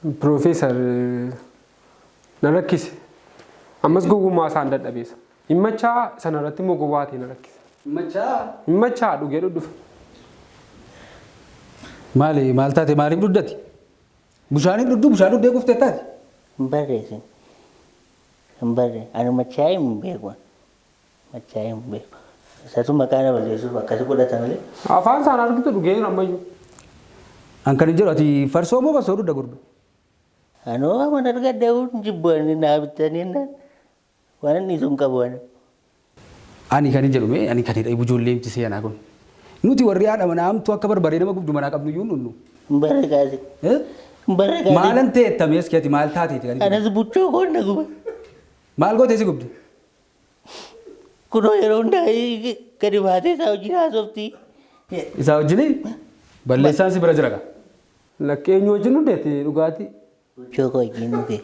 Piroofeesar na rakkise. Ammas gowwummaa isaan dadhabeessa. Himmachaa sana irratti immoo gowwaa ta'e na rakkise. Machaa. Himmachaa dhugee dhudhufa. Maali maal taate maaliif dhuddati? Bishaaniin dhuddu bishaan dhuddee kuftee taate? Hin barreessin. Hin barre. Ani machaa'ee hin beeku. Machaa'ee hin beeku. Isatu maqaa na balleessuuf akkasi godhata malee. Afaan isaan argitu dhugeen ammayyuu. An kan hin jedhu ati farsoo moo basoo dhudda gurba? Anoo aman argadhe hin jibbu ani naa bitanii naan waan inni sun qabu ani. Ani kan hin jedhu mee ani kan hin dhibu ijoollee miti seenaa kun. Nuti warri haadha manaa hamtuu akka barbaree nama gubdu manaa qabnu iyyuu hin dhunnu. Hin barre kaase. Eh? Hin barre kaase. Maalan ta'e tamees keeti maal taateeti kan hin jedhu. Anas buchoo koon na guba. Maal gootee si gubde? Kunoo yeroo hundaa gadi baatee isaa wajjin haasofti. Isaa wajjin balleessaan si bira jira gaa. Lakkee eenyu wajjin hundeetti dhugaatii? Buchoo koo wajjin dhuge.